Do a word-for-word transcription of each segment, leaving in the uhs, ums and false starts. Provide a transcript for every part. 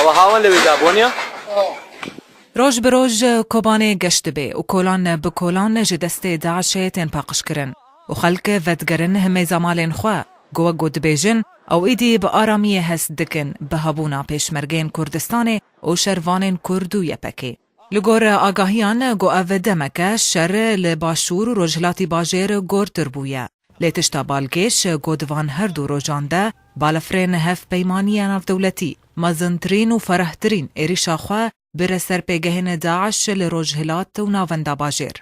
Ewa hawan lewê daboniya. Roj bi roj Kobanê geş dibe û kolan bi kolan ji destê DAIŞê tên paqijkirin û xelk vedigerin himêza malên xwe, ku wek ku dibêjin, ew êdî bi aramiyê hest dikin bi hebûna pêşmergeyên Kurdistanê û şervanên Kurd û Y P G. Li gor agahiyan, ku ev demek e şer li başûr û rojhilatî bajêr gortir bûye. Lê tişta balkêş, ku di van her du rojan de balafirên hevpeymaniyê navdewletî, mezintirîn û ferehtirîn êrîşa xwe bire ser pêgehên DAIŞ li rojhilat û navenda bajêr.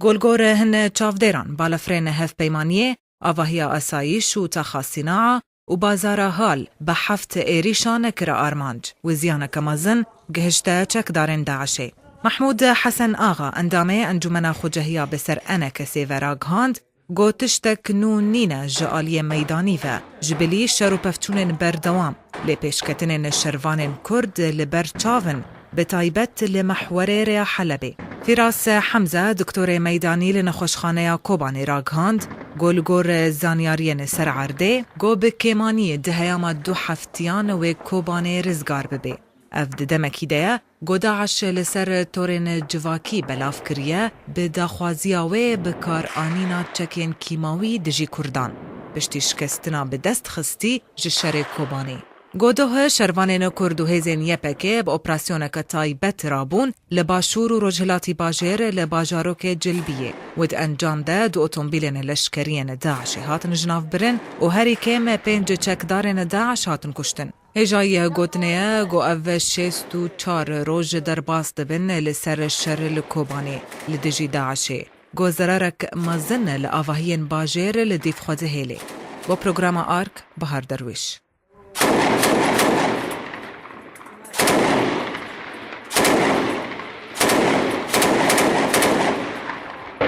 Ku li gor hin çavdêran, balafirên hevpeymaniyê, avahiya asayîş û taxa Sînaa û bazara Hal bi heft êrîşan kire armanc û ziyaneke mezin gihişte çekdarên DAIŞê. Mehmûd Hesen Axa, endamê Encûmena Xwecehiya bi ser ENKSê ve ragihand, ku tiştek nû nîne ji aliyê meydanî ve, ji bilî şer û pevçûnên berdewam, lê pêşketinên şervanên Kurd li ber çav in, bi taybet li mehwerê rêya Helebê. Fîras Hemze, doktorê meydanî li nexweşxaneya Kobanê ragihand, ku li gor zanyariyên ser erdê, ku bi kêmanî di heyama du heftiyan wê Kobanê rizgar bibe. Ev di demekî de ye, ku DAIŞ li ser torên civakî belav kiriye, bi daxwaziya wê bi kar anîna çekên kîmawî dijî Kurdan, piştî şikestina bi dest xistî ji şerê Kobanê. Ku doh şervanên Kurd û hêzên Y P G bi operasyoneke taybet rabûn li başûr û rojhilatî bajêr li bajarokê Cilbiyê û di encam de du otomobîlên leşkeriyên DAIŞê hatin jinavbirin û herî kêm pênc çekdarên DAIŞ hatin kuştin. Hêjayî gotinê ye, ku ev şêst û çar roj derbas dibin li ser şer li Kobanê li dijî DAIŞê, ku zerarek mezin li avahiyên bajêr li dîv xwe dihêlê. Bo programa Ark, Bahar Derwîş.